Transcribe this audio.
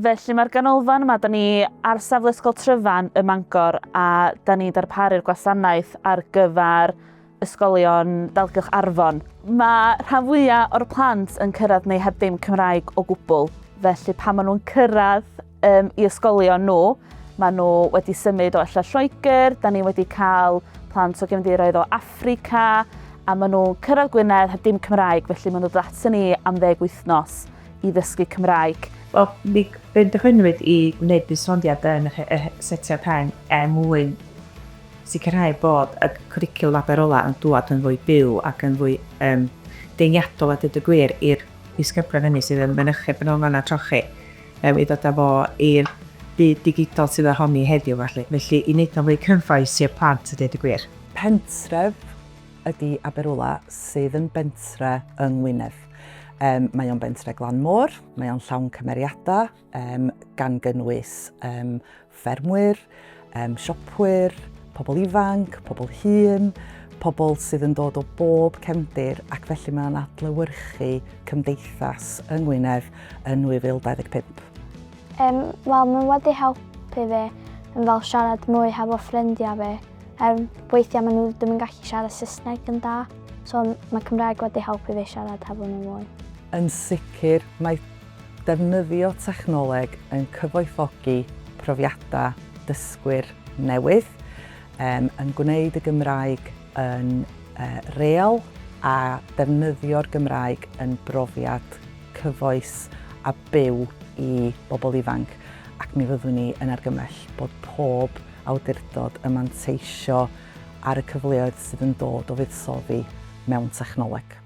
Felly mae'r ganolfan yma, da ni ar safle Ysgol Tryfan ym Mangor a da ni'n darparu'r gwasanaeth ar gyfer ysgolion dalgylch Arfon. Mae rhan fwyaf o'r plant yn cyrraedd neu heb dim Cymraeg o gwbl, felly pan maen nhw'n cyrraedd um, i ysgolion nhw, maen nhw wedi symud o ella Lloegr, da ni wedi cael plant o gefndiroedd o Affrica, a maen nhw'n cyrraedd Gwynedd heb dim Cymraeg, felly maen nhw'n dod ato ni am ddeg wythnos i ddysgu Cymraeg. Wel, mi benderfynwyd i wneud buddsoddiad yn y setiau pen er mwyn sicrhau bod y cwricwlwm Aberola yn dŵad yn fwy byw ac yn fwy um, deniadol a dweud y gwir i'r disgyblion hynny sydd yn mynychu ganolfannau trochi um, i ddod â fo i'r byd digidol sydd ohoni heddiw felly. Felly i wneud o'n fwy cyfoes i'r plant a dweud y gwir. Pentref ydy Aberwla sydd yn bentre yng Ngwynedd. Um, mae o'n bentre glan môr, mae o'n llawn cymeriadau, um, gan gynnwys um, ffermwyr, um, siopwyr, pobl ifanc, pobl hŷn, pobl sydd yn dod o bob cefndir ac felly mae'n adlewyrchu cymdeithas yng Ngwynedd yn 2025. Um, Wel, mae'n wedi helpu fi yn fel siarad mwy hefo ffrindiau fi. Er weithiau maen nhw ddim yn gallu siarad Saesneg yn da, so mae Cymraeg wedi helpu fi siarad hefo nhw mwy. Yn sicr, mae defnyddio technoleg yn cyfoethogi profiadau dysgwyr newydd, um, yn gwneud y Gymraeg yn uh, real a defnyddio'r Gymraeg yn brofiad cyfoes a byw i bobl ifanc ac mi fyddwn ni yn argymell bod pob awdurdod yn manteisio ar y cyfleoedd sydd yn dod o fuddsoddi mewn technoleg.